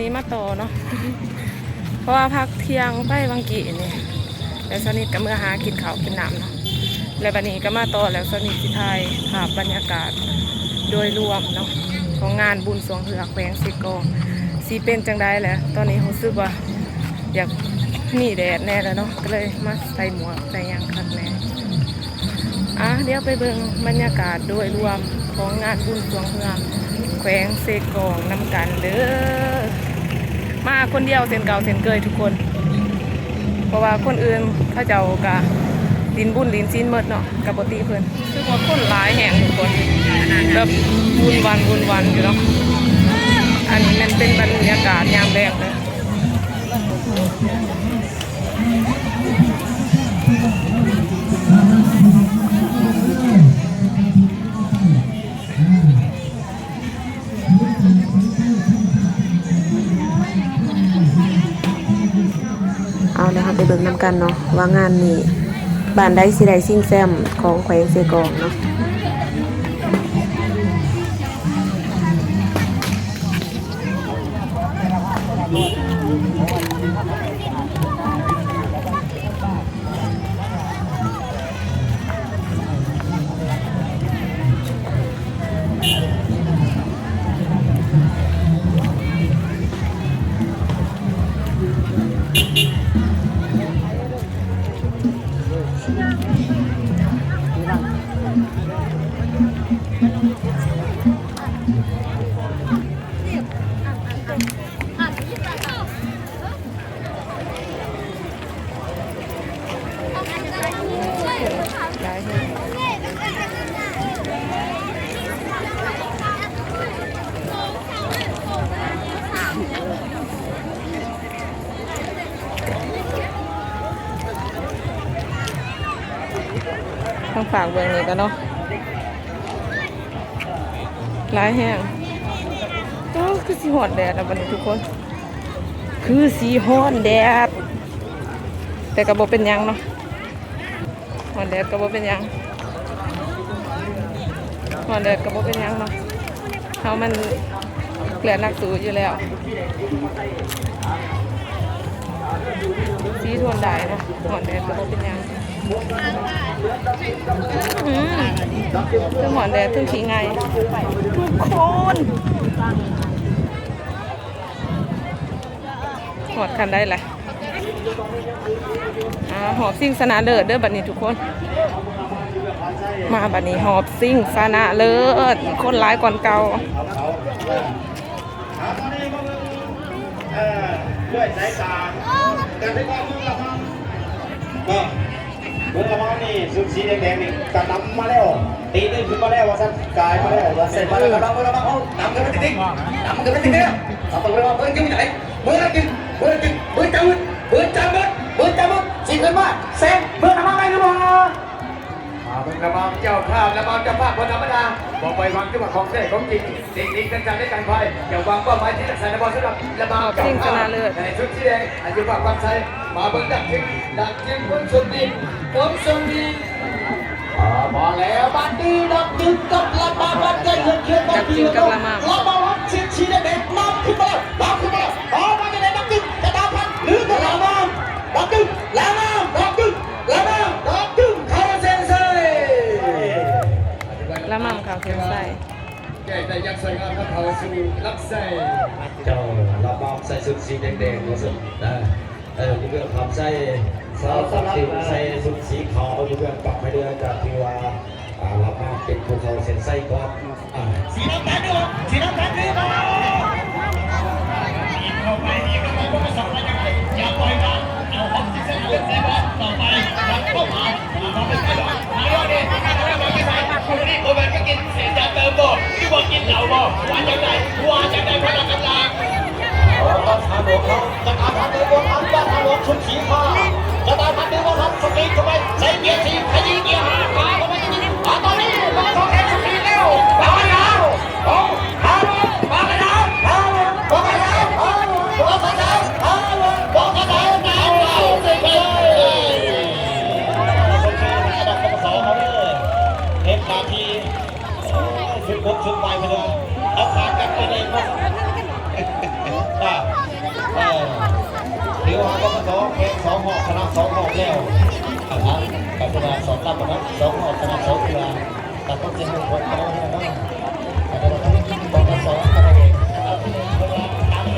ນີ້ມາຕໍ່ເນາະ ເພາະວ່າພັກທ່ຽງໄປຫວ່າງກີ້ນີ້ ແລ້ວສະນິດກໍເມືອຫາກິນເຂົ້າກິນນ້ຳເນາະ ແລ້ວບັດນີ້ກໍມາຕໍ່ ແລ້ວສະນິດຊິຖ່າຍພາບບັນຍາກາດໂດຍລວມເນາະ ຂອງງານບຸນຊ່ວງເຮືອແຂວງເຊກອງ ຊິເປັນຈັ່ງໃດແຫຼະ. ຕອນນີ້ຮູ້ສຶກວ່າຢາກມີແດດແດ່ແລ້ວເນາະ ກໍເລີຍມາໃສ່ໝວກໃສ່ຫຍັງຄັກແນ່. ອ່ະ ດຽວໄປເບິ່ງບັນຍາກາດໂດຍລວມຂອງງານບຸນຊ່ວງເຮືອແຂວງເຊກອງນຳກັນເດີ. ມາຄົນດຽວເຊັ່ນເກົ່າເຊັ່ນເຄີຍທຸກຄົນ ເພາະວ່າຄົນອື່ນເຂົາເຈົ້າກະຫຼິ້ນບຸນຫຼິ້ນສິນໝົດເນາະ ກະບໍ່ຕິເພິ່ນ. ຮູ້ສຶກວ່າຄົນຫຼາຍແຮງທຸກຄົນ ແບບວຸ່ນວານວຸ່ນວານຢູ່ເນາະ. ອັນນີ້ແມ່ນເປັນບັນຍາກາດຍາມແລງເດີ. ເອົາ ແລ້ວເຮົາໄປເບິ່ງນຳກັນເນາະ ວ່າງານນີ້ບ້ານໃດຊິໄດ້ຊິງແຊ້ມຂອງແຂວງເຊກອງເນາະ. ທາງຟາກເບື້ອງນີ້ກໍເນາະ ຫຼາຍແຮງ. ໂອ້ ຄືຊິຮ້ອນແດດລະບັດນີ້ທຸກຄົນ ຄືຊິຮ້ອນແດດ ແຕ່ກໍບໍ່ເປັນຫຍັງເນາະ ຮ້ອນແດດກໍບໍ່ເປັນຫຍັງ ຮ້ອນແດດກໍບໍ່ເປັນຫຍັງເນາະ ເຮົາມັນເລືອດນັກສູ້ຢູ່ແລ້ວ. ສີທົນໄດ້ເນາະ ຮ້ອນແດດກໍບໍ່ເປັນຫຍັງ. ອືມ ເທິງຮ້ອນແດດເທິງຂີ້ໄງ່ທຸກຄົນ. ຮອດຂັ້ນໃດລະ? ອ່າ ຮອບຊິງຊະນະເລີດເດີບັດນີ້ທຸກຄົນ. ມາບັດນີ້ຮອບຊິງຊະນະເລີດ ຄົນຫຼາຍກວ່າເກົ່າ. ເອີ ດ້ວຍສາຍຕາ ການໄຟຟ້າເມືອງລະມັງ ເມືອງລະມັງນີ້ ຊຸດສີແດງໆນີ້ກະນຳມາແລ້ວ ຕີໜຶ່ງຂຶ້ນມາແລ້ວວ່າຊັ້ນ ກາຍມາແລ້ວວ່າຊັ້ນ. ມາແລ້ວ ກຳລັງເມືອງລະມັງເຮົາ ນຳຂຶ້ນໄປຕິດໆ ນຳຂຶ້ນໄປຕິດໆ ເອົາ ເບິ່ງລະວັງ ເບິ່ງຢູ່ໃສ ເມືອງລະຕິດ ເມືອງລະຕິດ ເມືອງຈາມຶດ ເມືອງຈາມຶດ ເມືອງຈາມຶດ ຊິຂຶ້ນມາ ແຊງ ເມືອງລະມັງໄດ້ຫຼືບໍ່? ອ່າ ເບິ່ງລະບາບເຈົ້າພາບ ລະບາບເຈົ້າພາບບໍ່ທຳມະດາ ບໍ່ປ່ອຍວາງ ຖືວ່າຂອງແທ້ຂອງຈິງ ເຕັກນິກທັກສະໃນການພາຍ ຈະວາງເປົ້າໝາຍທີ່ລັກສະນະບໍ່ສຳລັບລະບາບເຈົ້າພາບ ໃນຊຸດສີແດງ ອາຍຸພາບວັນໄຊ ມາເບິ່ງດັກຈຶ່ງ ດັກຈຶ່ງ ຜົນສົມດິນ ຜົນສົມດິນ ອ່າ ມາແລ້ວ ບາດນີ້ດັກຈຶ່ງກັບລະບາບວັນໄຊ ເຮືອນເຂື່ອນ ດັກຈຶ່ງກັບລະບາບ ລະບາບວັນ ຊຸດສີແດງ ນຳຂຶ້ນມາແລ້ວ ນຳຂຶ້ນມາແລ້ວ ອອກມາຈາກໃນ ດັກຈຶ່ງ ຈະຕາມທັນ ຫຼື ຈະຕາມມາ ດັກຈຶ່ງ ລະບາບ ດັກຈຶ່ງ ລະບາບ ດັກຈຶ່ງ ເຂົ້າເສັ້ນໄຊ ລະໝ່ຳເຂົ້າເສັ້ນໄຊ ແກ້ໄຂຢ່າງສວຍງາມ ເຂົ້າສູ່ຫຼັກໄຊ ເຈົ້າ ລະໝ່ຳໃສ່ຊຸດສີແດງໆ ວ່າຊັ້ນນະ ເອີ ຢູ່ເບື້ອງຂ້າມໄຊ ສາວສັກຕິວໃສ່ຊຸດສີຂາວ ຢູ່ເບື້ອງປາກໄພເຫຼືອ ຈາກທີ່ວ່າ ອ່າ ລະໝ່ຳເປັນຜູ້ເຂົ້າເສັ້ນໄຊກ່ອນ. ອ່າ ສີນ້ຳຕານ ສີນ້ຳຕານ ດີມາກ ບີບເຂົ້າໄປ ບີບເຂົ້າໄປ ບໍ່ປະສົງວ່າຈັ່ງໃດ ຢ່າປ່ອຍວາງ ເອົາຮອບຊິງຊະນະເລີດໃສ່ບອກ ຕໍ່ໄປ ຫຍັງເຂົ້າມາ ເຂົ້າໄປ ມາເລີຍ ມາເລີຍ ມາເລີຍ ມາເລີຍ ມາເລີຍ ຜູ້ນີ້ບໍ່ແມ່ນມາກິນເສບຢາເຕີມບໍ່ ຫຼືວ່າກິນເຫຼົ້າບໍ່ ວ່າຈັ່ງໃດ ວ່າຈັ່ງໃດ ພະນັກງານ ເອີ ບັດທາງຫຼວງເຮົາ ຈະຕາມທັນຫຼືບໍ່ທັນ ບັດທາງຫຼວງຊຸດສີຟ້າ ຈະຕາມທັນຫຼືບໍ່ທັນ ສະປີດເຂົ້າໄປ ໃສ່ເກຍສີ່ ຂະຢີ້ເກຍຫ້າ ຂວາເຂົ້າໄປອີກ ອາ ຕອນນີ້ ມາສອງແຂນສະປີດແລ້ວ ປາກກະດາວ ໂອ້ ປາກກະດາວ ປາກກະດາວ ປາກກະດາວ ປາກກະດາວ ປາກກະດາວ ປາກກະດາວ ເຮັດໜ້າທີ່ ໂອ້ຍ ສຸດບົກສຸດບາຍເພິ່ນວ່າ ເອົາຂາກັນໄປເລີຍ ອ່າ ເອີ ຖືວ່າ ປກສ ແຂ່ງສອງຮອບ ຊະນະສອງຮອບແລ້ວ ນະຄັບ ກໍຖືວ່າສອບຮັບ ນະຄັບ ສອງຮອບ ຊະນະສອງເທື່ອ ກໍຕ້ອງເປັນຫົວຂອງເຮົາ ນະຄັບ ກໍຖືວ່າ ປກສ ກໍໄດ້ ນະຄັບ.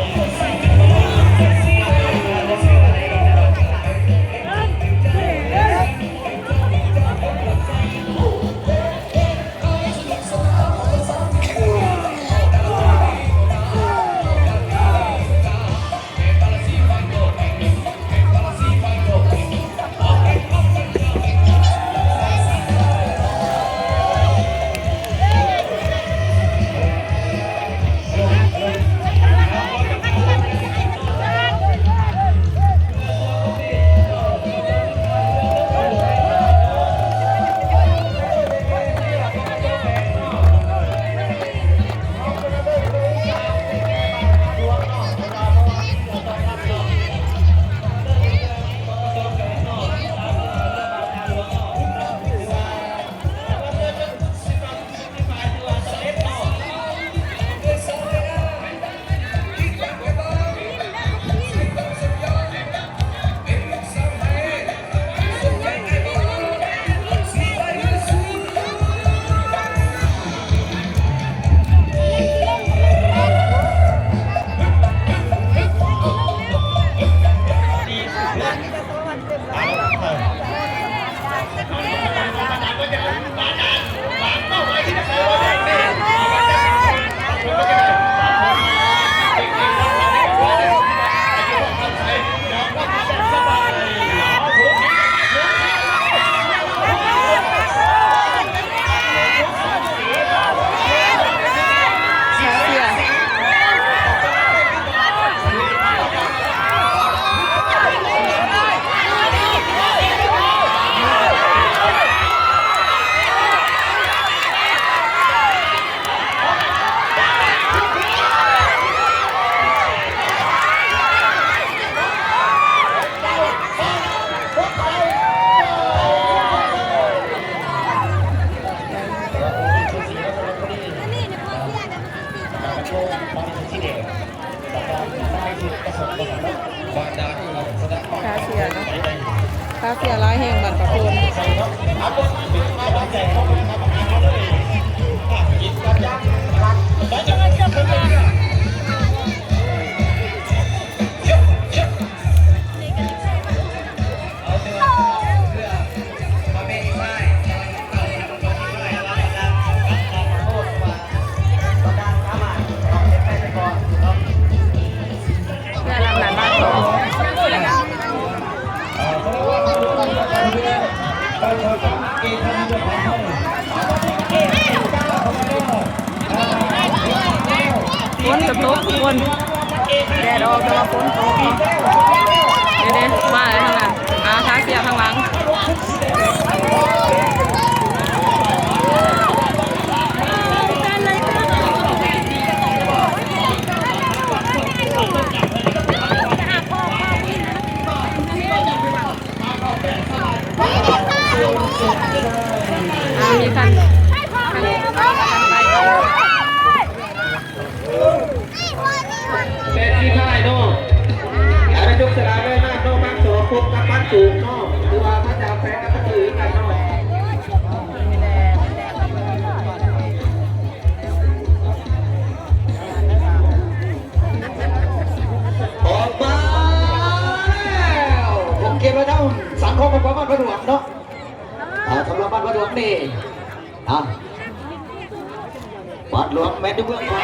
ຄ່າເສຍເນາະ ຄ່າເສຍຫຼາຍແຮງ ບ້ານປາໂພນ. ຝົນກະຕົກທຸກຄົນ ແດດອອກແຕ່ວ່າຝົນຕົກເນາະ. ເດ້ໆ ມາແລ້ວທາງນັ້ນ ອ່າ ທ່າເສຍທາງຫຼັງ. ແປດທີມທ້າຍເນາະ ອາ ນາຍົກສະຫຼາວໄດ້ມາເນາະ ບາງສອງ ພົບກັບບ້ານໂປ່ງເນາະ ຫຼືວ່າມາຈາກແຂວງອັດຕະປືຄືກັນເນາະ. ອອກມາແລ້ວ ຜົມເກັບໄວ້ທາງສັງຄົມປະກອບບ້ານພະຫຼວງເນາະ ອ່າ ສຳລັບບ້ານພະຫຼວງນີ້ ອ່າ ບາດຫຼວງແມ່ນຢູ່ເບື້ອງຂວາ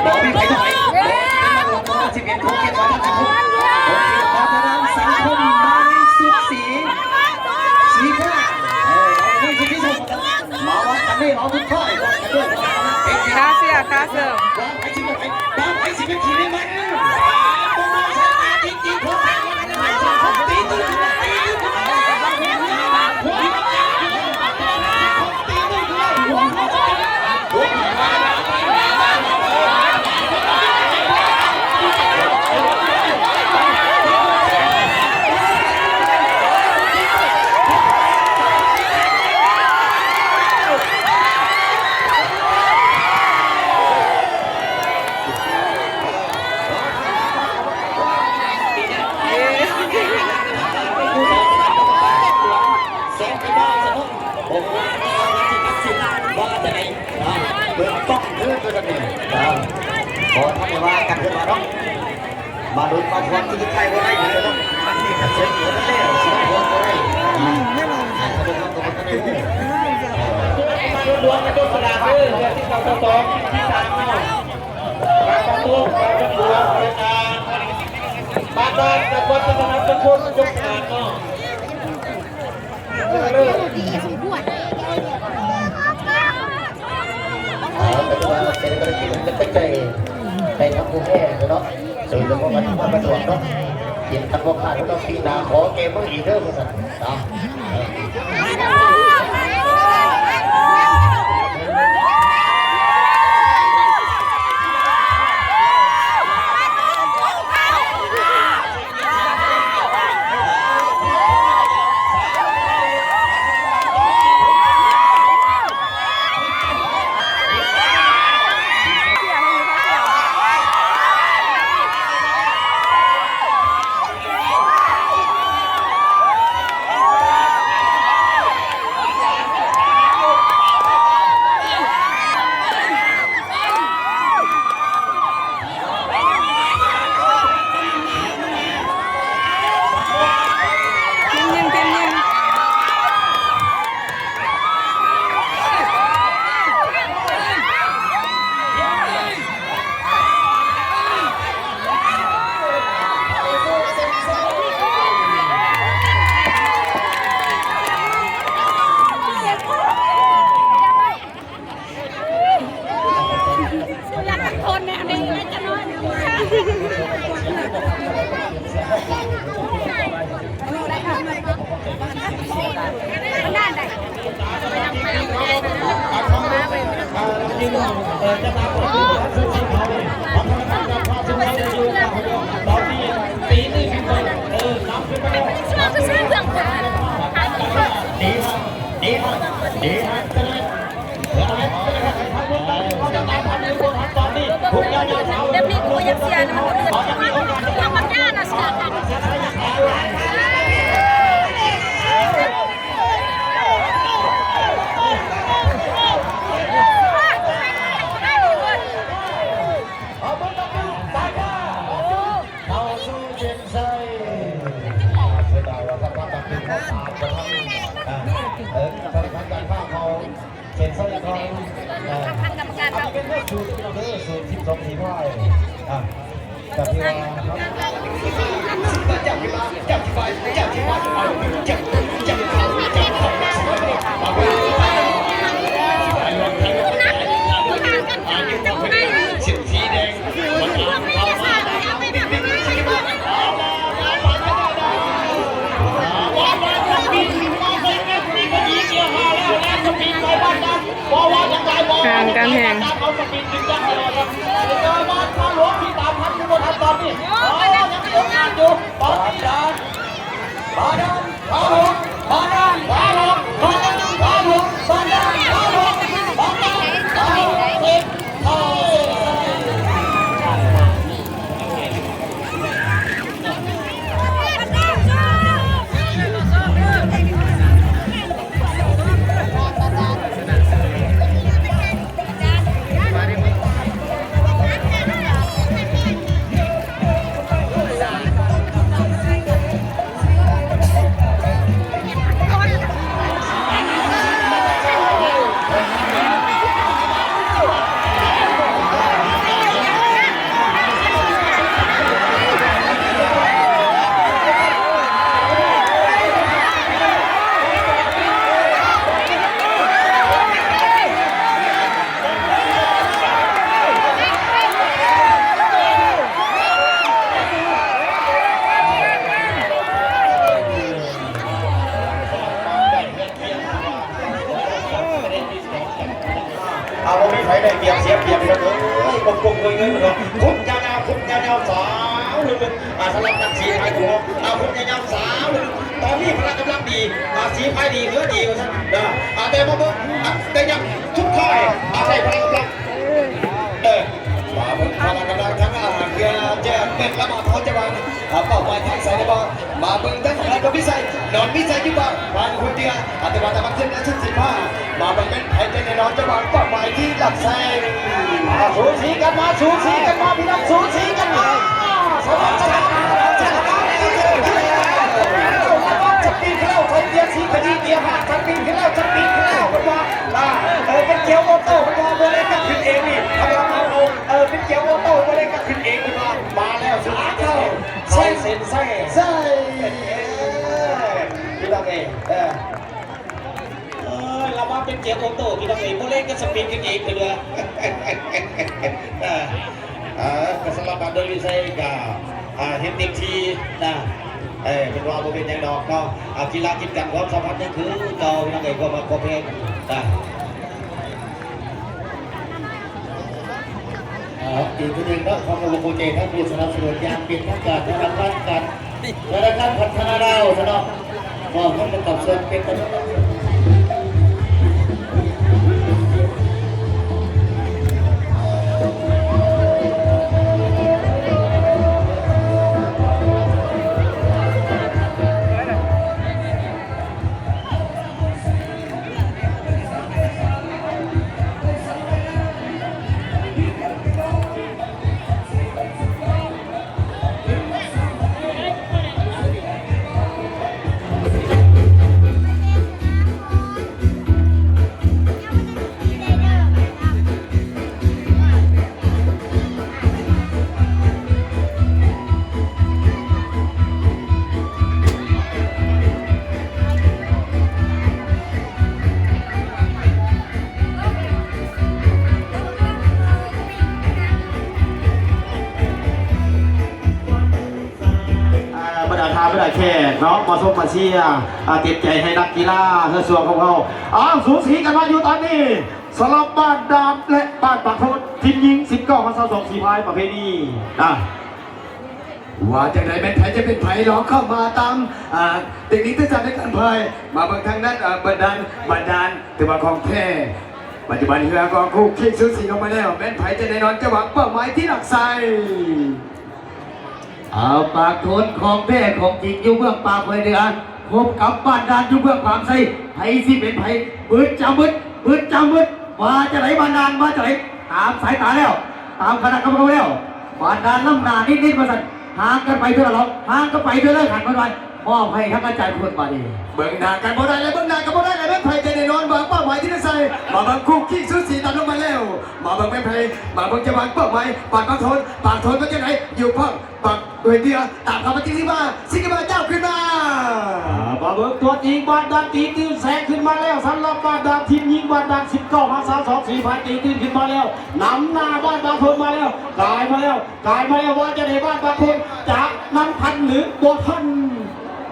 ບໍ່ມີໃຜຖອຍ ບໍ່ມີໃຜຖອຍ ບໍ່ມີໃຜຖອຍ ສິບເອັດ ຫົກເຈັດ ສອງພັນສິບຫົກ ຫົກສິບ ພັດທະນາສັງຄົມ ໝາຍເລກສິບສີ່ ສີຟ້າ ເອີ ເອົາໄວ້ສຸດທີ່ສຸດ ມາວັດກັນໃນຮອບສຸດທ້າຍ ວັດກັນດ້ວຍ ຄ່າເສຍ ຄ່າເສີມ. ເ ບໍ່ຮູ້ວ່າຊິຕັດສິນວ່າຈັ່ງໃດນະ ເບິ່ງກ້ອງຄືຕົວນັ້ນເອງນະ ບໍ່ທັນໄດ້ວ່າກັນເທື່ອເນາະ ມາລຸ້ນມາທວນສຸດທ້າຍບໍ່ໄດ້ເດີເນາະ ເສຍເຫືອໄປແລ້ວ ເສຍຫົວບໍ່ໄດ້ນະ ໃຫ້ເຂົາເບິ່ງເຮົາກໍບໍ່ທັນໄດ້ຮູ້ ມາລຸ້ນດວງກັນຕົວສະຫຼາກເດີ ເດືອນສິບເກົ້າ ສອງ ທີມທີ່ສາມເນາະ ບາງປະກົງ ບາງປະກົງ ແລ້ວກະ ບ້ານໆ ຈັງຫວັດນະຄອນພະນົມ ຍົກສະຫຼາກເນາະ ເອີ ເປັນວ່າເປັນການກິນເປັນໄປໃຈໃນທາງຜູ້ແພ້ເນາະ ໂດຍສະເພາະບ້ານນະຄອນພະນົມເນາະ ກິນກັນບໍ່ຂາດເນາະ ປີໜ້າຂໍແກ້ມືອີກເດີ ວ່າຊັ້ນເນາະ. ແບບນີ້ກໍບໍ່ຢາກເສຍນະ ມັນບໍ່ເດືອດ ທຳມະດານະ ເສືອກັນ. ເຂົ້າສູ່ເສັ້ນໄຊ ເສຍດາຍວ່າສະພາບການເປັນຂອງສາມບໍ່ທັນ ເອີ ສະພາບການພາເຂົາເສັ້ນໄຊກ່ອນ ເອີ ອັນນີ້ເປັນເລື່ອງສູດເດີ ສູດສິບສອງ ທີ່ພາຍ ອ່າ ກໍຖືວ່າ ຫ່າງກັນແຮງ. ເອົາ ບໍ່ມີໃຜໄດ້ປຽບເສຍປຽບເດີ ເອີຍ ກົມໆເງີຍໆເນາະ ຄຸບຍາວໆ ຄຸບຍາວໆ ສາວເລິກໆ ອ່າ ສຳລັບນັກສີພາຍຂອງເຮົາ ອ່າ ຄຸບຍາວໆ ສາວເລິກໆ ຕອນນີ້ພະລະກຳລັງດີ ອ່າ ສີພາຍດີ ເຮືອດີ ວ່າຊັ້ນເດີ ອ່າ ແຕ່ມາເບິ່ງ ອ່າ ແຕ່ຍັງສຸດທ້າຍ ອາໄສພະລະກຳລັງ ເອີ ມາເບິ່ງພະລະກຳລັງທາງ ອ່າ ເຮືອແຈກເປັນລະບາດ ເຮົາຈະວ່າ ອ່າ ເປົ້າໝາຍທາງໃສໄດ້ບໍ່ ມາເບິ່ງທາງ ວິໄສ ນອນວິໄສຢູ່ບ້ານ ບ້ານຫ້ວຍເດື່ອ ອາດຈະວ່າຕະບັກເທື່ອນາຊິບຫ້າ ມາເບິ່ງແມ່ນໃຜຈະແນ່ນອນ ຈະວາງເປົ້າໝາຍທີ່ຫຼັກໄຊ. ອ່າ ສູສີກັນມາ ສູສີກັນມາ ພີ່ນ້ອງ ສູສີກັນມາ. ສະປີດຂຶ້ນແລ້ວ ໃສ່ເກຍສີຂະຫຢີເກຍຫ້າ ສະປີດຂຶ້ນແລ້ວ ສະປີດຂຶ້ນແລ້ວ ເພິ່ນວ່າ ອ່າ ເອີ ເປັນເກຍໂອໂຕ້ ເພິ່ນວ່າບໍ່ໄດ້ກະຂຶ້ນເອງນີ້ ເພິ່ນວ່າ ເອີ ເປັນເກຍໂອໂຕ້ ບໍ່ໄດ້ກະຂຶ້ນເອງ ເພິ່ນວ່າ ມາແລ້ວ ສູສີກັນ ເຂົ້າເສັ້ນໄຊ ພີ່ນ້ອງເອີຍ ເອີ ເອີ ລະວ່າເປັນເກຍໂອໂຕ້ ພີ່ນ້ອງເອີຍ ບໍ່ເຫຼັ້ນກັນສະປີດຂຶ້ນອີກເດີ. ເອີ ເອີ ກໍສຳລັບບ້ານໂດຍວິໄສກໍ ອ່າ ເຮັດເຕັມທີ່ນະ ເອີ ເພິ່ນວ່າບໍ່ເປັນຫຍັງດອກເນາະ ອ່າ ກິລາກິດກັນຄວາມສຳພັນຍັງຄືເກົ່າ ພີ່ນ້ອງເອີຍ ຄວາມຮັກຄວາມແພງນະ. ເອົາ ອີກເທື່ອໜຶ່ງເນາະ ຂອບພະຄຸນຂອບໃຈທາງຜູ້ສະໜັບສະໜູນຢ່າງເປັນທາງການ ທະນາຄານການ ທະນາຄານພັດທະນາລາວຊະເນາະ ມອບເງິນປະກອບສ່ວນເປັນຈຳນວນ ອ່າ ບັນດາທ່ານ ບັນດາແຂກເນາະ ມາຊົມມາເຊຍ ອ່າ ເຕັມໃຈໃຫ້ນັກກິລາເຮືອຊວງຂອງເຮົາ. ອ້າວ ສູສີກັນມາຢູ່ຕອນນີ້ ສຳລັບບ້ານດ່ານ ແລະ ບ້ານປາກໂທນ ທີມຍິງ ສິບເກົ້າ ຮອດ ຊາວສອງ ສີພາຍປະເພນີ. ອ່າ ວ່າຈັ່ງໃດ ແມ່ນໃຜຈະເປັນໃຜ ລອງເຂົ້າມາຕາມ ອ່າ ເຕັກນິກທັກສະໃນການພາຍ. ມາເບິ່ງທາງດ້ານ ອ່າ ບາດານ ບາດານ ຖືວ່າຂອງແທ້ ປັດຈຸບັນເຮືອຂອງຄູ່ຄີກສູສີລົງມາແລ້ວ ແມ່ນໃຜຈະແນ່ນອນ ຈະວາງເປົ້າໝາຍທີ່ຫຼັກໄຊ. ເອົາ ປາກໂທນຂອງແທ້ຂອງຈິງຢູ່ເບື້ອງປາກຫ້ວຍເດືອ ພົບກັບບ້ານດ່ານຢູ່ເບື້ອງປາກໄຊ ໃຜຊິເປັນໃຜ ບຶດຈາບຶດ ບຶດຈາບຶດ ວ່າຈັ່ງໃດບ້ານດ່ານ ວ່າຈັ່ງໃດ ຕາມສາຍຕາແລ້ວ ຕາມຄະນະກຳມະການແລ້ວ ບ້ານດ່ານນຳໜ້ານິດໆ ວ່າຊັ້ນ ຫ່າງກັນໄປເທື່ອລະລອກ ຫ່າງກັນໄປເທື່ອລະຂັ້ນ ເພິ່ນວ່າ ມອບໃຫ້ທາງອາຈານຄຸນບາດນີ້. ເບິ່ງໜ້າກັນບໍ່ໄດ້ແລ້ວ ເບິ່ງໜ້າກັນບໍ່ໄດ້ແລ້ວ ແມ່ນໃຜຈະແນ່ນອນ ວາງເປົ້າໝາຍທີ່ໃສ. ມາເບິ່ງຄູ່ຄີກສູສີຕາມລົງມາແລ້ວ ມາເບິ່ງແມ່ນໃຜ ມາເບິ່ງຈະວາງເປົ້າໝາຍ ປາກປາກໂທນ ປາກໂທນວ່າຈັ່ງໃດ ຢູ່ພາກ ປາກຫ້ວຍເດືອ ຕາມເຂົ້າມາທີ່ມາ ຊິງຂຶ້ນມາ ເຈົ້າຂຶ້ນມາ. ອ່າ ມາເບິ່ງຕົວຈິງ ບ້ານດ່ານຕີຕື່ນແຊງຂຶ້ນມາແລ້ວ ສຳລັບບ້ານດ່ານ ທີມຍິງບ້ານດ່ານ ສິບເກົ້າ ຫາ ຊາວສອງ ສີພາຍ ຕີຕື່ນຂຶ້ນມາແລ້ວ ນຳໜ້າບ້ານປາກໂທນມາແລ້ວ ກາຍມາແລ້ວ ກາຍມາແລ້ວ ວ່າຈະໄດ້ບ້ານປາກໂທນ ຈະນຳທັນ ຫຼື ບໍ່ທັນ.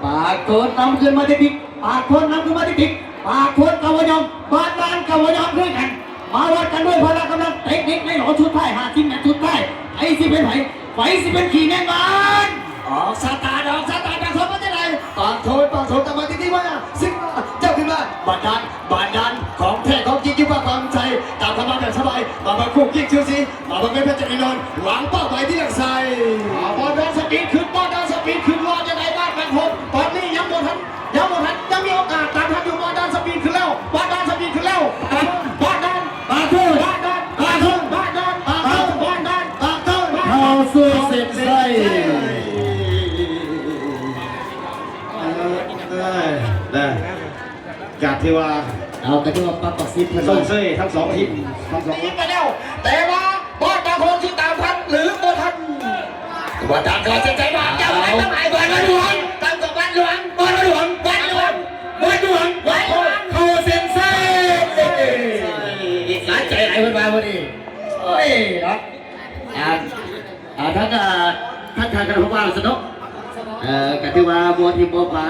ປາກໂທນນຳຂຶ້ນມາຕິດໆ ປາກໂທນນຳຂຶ້ນມາຕິດໆ ປາກໂທນກໍບໍ່ຍອມ ບ້ານດ່ານກໍບໍ່ຍອມຄືກັນ. ມາວັດກັນດ້ວຍພະລະກຳລັງ ເຕັກນິກໃນຫຼອນສຸດທ້າຍ ຫ້າສິບແມັດສຸດທ້າຍ ໃຜຊິເປັນໃຜ ໃຜຊິເປັນຂີ້ແມງບານ. ອອກສະຕາດ ອອກສະຕາດ ປາກໂທນວ່າຈັ່ງໃດ ປາກໂທນ ປາກໂທນ ຕາມມາຕິດໆ ມາ ຊິງ ເຈົ້າຂຶ້ນມາ ບ້ານດ່ານ ບ້ານດ່ານ ຂອງແທ້ຂອງຈິງຢູ່ປາກຄຳໄຊ ຕາມເຂົ້າມາແບບສະບາຍ ມາເບິ່ງຄູ່ຄີກສູສີ ມາເບິ່ງເປັນໃຜຈະແນ່ນອນ ວາງເປົ້າໝາຍທີ່ຫຼັກໄຊ. ອ່າ ບ້ານດ່ານສະປີດຂຶ້ນ ບ້ານດ່ານສະປີດຂຶ້ນ ວ່າຈັ່ງໃດ ບ້ານປາກໂທນ ຕອນນີ້ຍັງບໍ່ທັນ ຍັງບໍ່ທັນ ຍັງມີໂອກາດຕາມທັນຢູ່ ບ້ານດ່ານສະປີດຂຶ້ນແລ້ວ ບ້ານດ່ານສະປີດຂຶ້ນແລ້ວ ບ້ານດ່ານ ປາກໂທນ ບ້ານດ່ານ ປາກໂທນ ບ້ານດ່ານ ປາກໂທນ ບ້ານດ່ານ ປາກໂທນ ເຂົ້າສູ່ເສັ້ນໄຊ. ເອີ ເອີ ນະ ກະຖືວ່າ ເອົາ ກະຖືວ່າປັບປັກຊິບເພິ່ນ ຊົມເຊີຍທັງສອງທີມ ທັງສອງທີມໄປແລ້ວ ແຕ່ວ່າ ບ້ານປາກໂທນຊິຕາມທັນ ຫຼື ບໍ່ທັນ? ວ່າຕາມເຂົ້າເສັ້ນໄຊ ບ້ານເຈົ້າ ເອົາ ບ້ານຫຼວງ ຕາມກັບບ້ານຫຼວງ ບ້ານຫຼວງ ບ້ານຫຼວງ ບ້ານຫຼວງ ເຂົ້າເສັ້ນໄຊ. ສະໃຈຫຼາຍເພິ່ນວ່າມື້ນີ້ ໂອ້ຍ ເນາະ ອ່າ ອ່າ ທັງ ອ່າ ທັງຂ້າກັນເຮົາວ່າຊັ້ນເນາະ ເອີ ກະຖືວ່າບໍ່ຖິ້ມບໍ່ປະ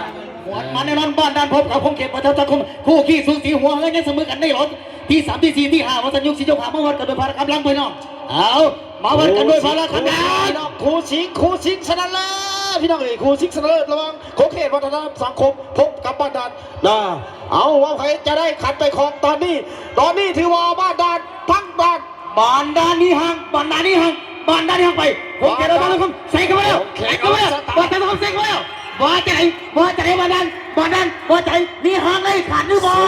ມ່ວນມັນແນ່ນອນ ບ້ານດ່ານພົບກັບຂົງເຂດປະຊາສັງຄົມ ຄູ່ຄີກສູສີ ຫົວເຮືອຍັງສະເໝີກັນໃນລອບທີສາມ ທີສີ່ ທີຫ້າ ວ່າຊັ້ນ ຍົກສີ່ ຍົກຫ້າ ມາວັດກັນດ້ວຍພະລະກຳລັງ ພີ່ນ້ອງ ເອົາ ມາວັດກັນດ້ວຍພະລະກຳລັງ ຄູ່ຊິງ ຄູ່ຊິງຊະນະເລີດ ພີ່ນ້ອງເອີຍ ຄູ່ຊິງຊະນະເລີດ ລະຫວ່າງຂົງເຂດວັດທະນະທຳສັງຄົມ ພົບກັບບ້ານດ່ານນະ ເອົາ ວ່າໃຜຈະໄດ້ຂັນໄປຄອງຕອນນີ້ ຕອນນີ້ຖືວ່າບ້ານດ່ານ ທັງບ້ານ ບ້ານດ່ານໜີຫ່າງ ບ້ານດ່ານໜີຫ່າງ ບ້ານດ່ານໜີຫ່າງໄປ ຂົງເຂດວັດທະນະທຳສັງຄົມ ແຊງເຂົ້າມາແລ້ວ ແຊງເຂົ້າມາແລ້ວ ວັດທະນະທຳສັງຄົມແຊງເຂົ້າມາແລ້ວ ບໍ່ໃຈ ບໍ່ໃຈ ບາດານ ບາດານ ບໍ່ໃຈ ມີຫາງໃນຂັນຫຼືບໍ່?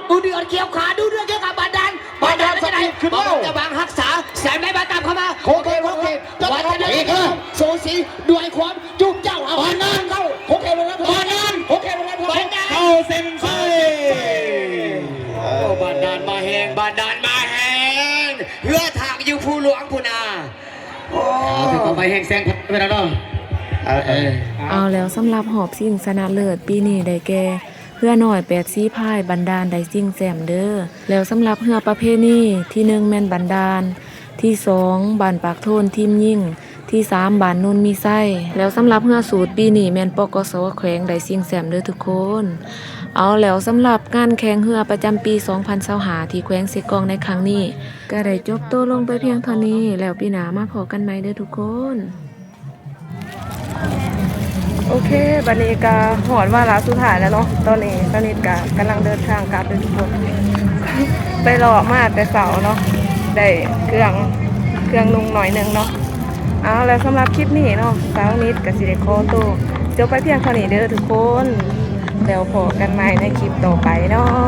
ດູເດືອດກ່ຽວຂາ ດູເດືອດກ່ຽວຂາ ບາດານ ບາດານ ສະຕິຂຶ້ນມາ ຈະວາງຮັກສາ ແຊມໄດ້ບາດານເຂົ້າມາ ໂຄເຄນ ໂຄເຄນ ບາດານ ເອີ ສູສີ ດ້ວຍຄວາມຈຸກເຈົ້າ ເອົາ ບາດານ ເຂົ້າ ໂຄເຄນ ບາດານ ໂຄເຄນ ບາດານ ເຂົ້າເສັ້ນໄຊ ໂອ້ ບາດານມາແຮງ ບາດານມາແຮງ ເຮືອຖາກຢູ່ພູຫຼວງພຸ້ນນາ ໂອ້ ເອົາ ເອົາ ແຮງແຊງໄປແລ້ວເນາະ ເອີ ເອົາ ແລ້ວສຳລັບຮອບຊິງຊະນະເລີດປີນີ້ໄດ້ແກ່ ເຮືອນ້ອຍແປດສີພາຍ ບາດານໄດ້ຊິງແຊ້ມເດີ. ແລ້ວສຳລັບເຮືອປະເພນີ ທີໜຶ່ງແມ່ນບາດານ ທີສອງບ້ານປາກໂທນທີມຍິງ ທີສາມບ້ານໂນນມີໄຊ. ແລ້ວສຳລັບເຮືອສູດປີນີ້ແມ່ນ ປກສ ແຂວງໄດ້ຊິງແຊ້ມເດີທຸກຄົນ. ເອົາ ແລ້ວສຳລັບງານແຂ່ງເຮືອປະຈຳປີສອງພັນຊາວຫ້າ ທີ່ແຂວງເຊກອງໃນຄັ້ງນີ້ ກະໄດ້ຈົບໂຕລົງໄປພຽງເທົ່ານີ້ ແລ້ວປີໜ້າມາພໍ້ກັນໃໝ່ເດີທຸກຄົນ. ໂອເຄ ບັດນີ້ກະຮອດວາລະສຸດທ້າຍແລ້ວເນາະ ຕອນນີ້ສາວນິດກະກຳລັງເດີນທາງກັບເດີທຸກຄົນ ໄປເລາະມາແຕ່ເຊົ້າເນາະ ໄດ້ເຄື່ອງ ເຄື່ອງນຸ່ງໜ້ອຍໜຶ່ງເນາະ. ເອົາ ແລ້ວສຳລັບຄລິບນີ້ເນາະ ສາວນິດກະຊິໄດ້ຂໍໂຕຈົບໄປພຽງເທົ່ານີ້ເດີທຸກຄົນ ແລ້ວພໍ້ກັນໃໝ່ໃນຄລິບຕໍ່ໄປເນາະ.